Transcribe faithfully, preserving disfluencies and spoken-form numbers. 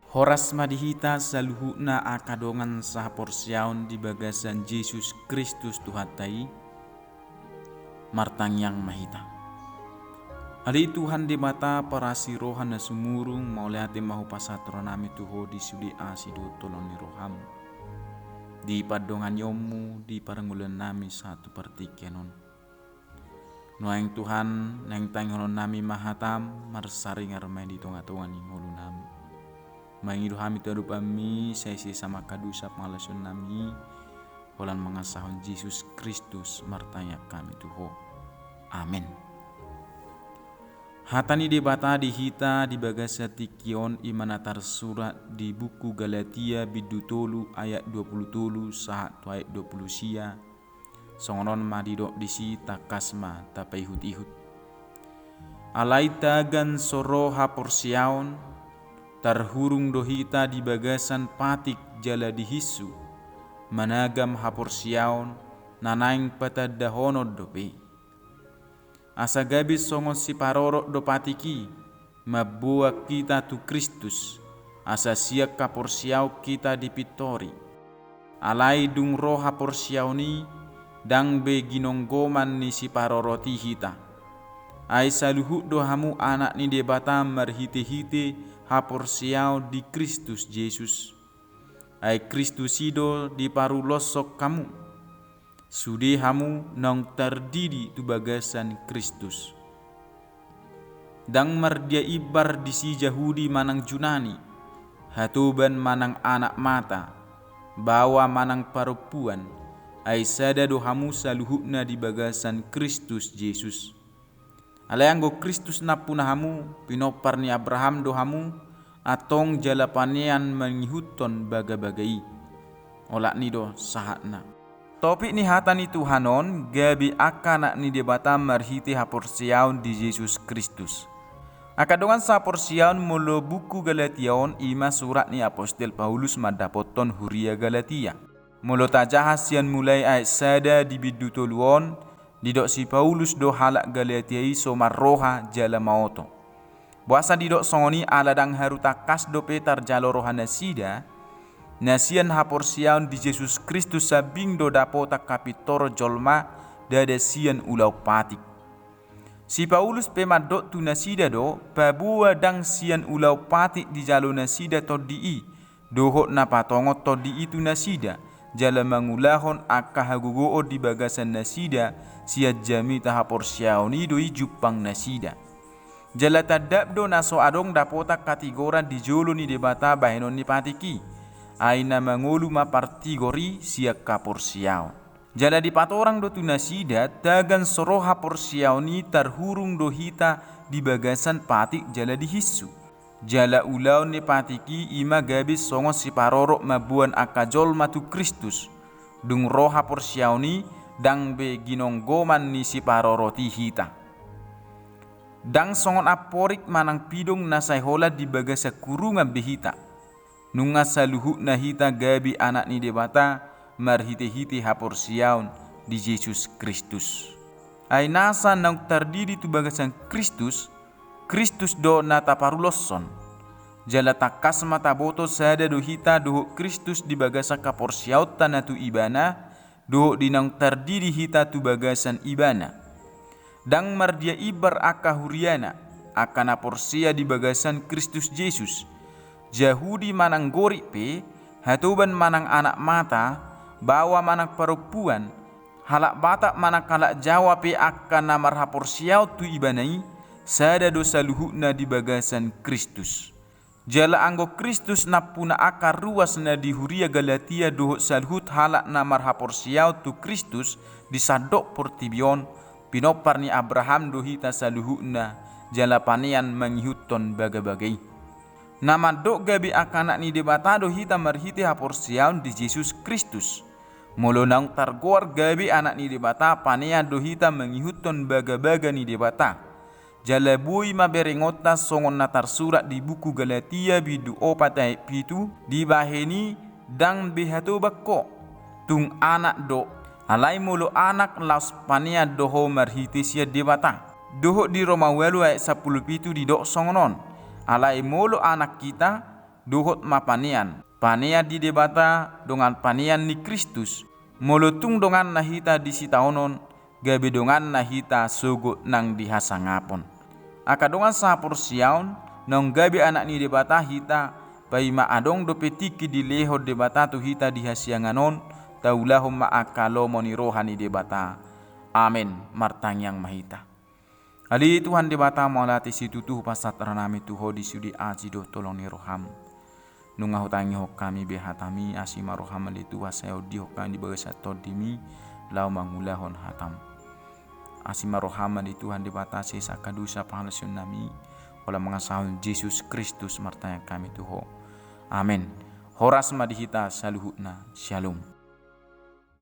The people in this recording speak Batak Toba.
Horas ma di hita saluhutna angka dongan sahaporseaon di bagasan Jesus Kristus Tuhanta i. Martangiang ma hita. Ale Tuhan Debata parasi roha na sumurung, mauliate ma hupasahat rohanami tu Ho di sude asi dohot holong ni roham, di pandonganionmu di parngoluonnami sahat tu partingkian on. Nuaeng Tuhan, naeng tangihononnami ma hatam, marsaringar ma i di tongatonga ni ngolunami. Mangido hami tu adopanmi, sai sesa mangkadosa pangalaosionnami i, holan mangasahon Jesus Kristus martangiang hami tu Ho. Amen. Hata ni Debata di hita di bagasan tingki on i ma na tarsurat di buku Galatia bindu tolu ayat dua pulu tolu sahat tu ayat dua pulu sia. Songon on ma didok disi, tangkas ma tapaihutihut. Alai tagan so ro haporseaon, tarhurung do hita di bagasan patik jala dihinsu, managam haporseaon na naeng patandahonon dope. Asa gabe songon siparorot do patik i, mamboan hita tu Kristus, asa sian haporseaon hita dipintori. Alai dung ro haporseaon i, ndang be ginonggoman ni siparorot i hita. Ai saluhut do hamu anak ni Debata marhitehite haporseaon di Kristus Jesus. Ai Kristus i do diparuloshon hamu. Sude hamu naung tardidi tu bagasan Kristus. Ndang mardia imbar disi Jahudi manang Junani, hatoban manang anak mata, baoa manang parompuan, ai sada do hamu saluhutna di bagasan Kristus Jesus. Alai anggo Kristus nampuna hamu, pinompar ni Abraham do hamu, antong jala panean mangihuthon bagabaga i. Olat ni i do sahatna. Topik ni hata ni Tuhan on, gabe angka anak ni Debata marhite haporseaon di Jesus Kristus. Angka dongan sahaporseaon, molo buku Galatia on i ma surat ni apostel Paulus mandapothon huria Galatia. Molo tajaha sian mulai ayat sada di bindu tolu on, didok si Paulus do halak Galatia i so marroha jala maoto. Boasa didok songon i? Ala ndang haru tangkas dope tarjalo rohanasida, na sian haporseaon di Jesus Kristus sambing do dapotan hapintoron jolma, ndada sian ulaon patik. Si Paulus pe mandok tu nasida do, paboa ndang sian ulaon patik dijalo nasida tondi i, dohot na patongon tondi i tu nasida, jala mangulahon angka hagogoon di bagasan nasida, sian jamita haporseaon i do i jumpang nasida. Jala tandap do na so adong dapotan hatigoran di jolo ni Debata bahenon ni patik i, ai na mangolu ma partigor i sian haporseaon. Jala dipatorang do tu nasida, tagan so ro haporseaon i tarhurung do hita di bagasan patik jala dihinsu. Jala ulaon ni patik i i ma gabe songon siparorot mamboan angka jolma tu Kristus. Dung ro haporseaon i, ndang be ginonggoman ni siparorot i hita. Ndang songon amporik manang pidong na sai holan di bagasan kurungan be hita. Nunga saluhutna hita gabe anak ni Debata marhitehite haporseaon di Jesus Kristus. Ai nasa naung tardidi tu bagasan Kristus, Kristus do na taparuloshon. Jala tangkas ma taboto sada do hita dohot Kristus di bagasan haporseaonta na tu Ibana, dohot di naung tardidi hita tu bagasan Ibana. Ndang mardia imbar angka huriana, angka na porsea di bagasan Kristus Jesus. Jahudi manang Gorik pe, hatoban manang anak mata, baoa manang parompuan, halak Batak manang halak Jawa pe, angka na marhaporseaon tu Ibana i, sada do saluhutna di bagasan Kristus. Jala anggo Kristus nampuna angka ruas na di huria Galatia dohot saluhut halak na marhaporseaon tu Kristus di sandok portibi on, pinompar ni Abraham do hita saluhutna, jala panean mangihuthon bagabaga i. Na mandok gabe angka anak ni Debata do hita marhite haporseaon di Jesus Kristus. Molo naung targoar gabe anak ni Debata, panean do hita mangihuthon bagabaga ni Debata. Jala boi ma berengonta songon na tarsurat di buku Galatia bindu opat ayat pitu, dibahen i ndang be hatoban ho, tung anak do, alai molo anak laos panean do ho marhite sian Debata. Dohot di Roma ualu ayat sampulu pitu didok songon on, alai molo anak hita, dohot ma panean. Panean di Debata dongan panean ni Kristus. Molo tung donganna hita di sitaonon, gabe donganna hita sogot nang di hasangapon. Angka dongan sahaporseaon, naung gabe anak ni Debata hita, paima adong dope tingki dilehon Debata tu hita di hasiangan on, taulahon ma angka lomo ni roha ni Debata. Amen. Martangiang ma hita. Ale Tuhan Debata, mauliate situtu hupasahat rohanami tu Ho di sude aji dohot holong ni roham. Nunga hutangihon hami be hatami, asi ma roham ale Tuhan sai ondihon hami di bagasan tondimi, laho mangulahon hatam. Asi ma roham ale Tuhan Debata, sesa angka dosa pangalaosionnami, holan mangasahon Jesus Kristus martangiang hami tu Ho. Amen. Horas ma di hita saluhutna. Syalom.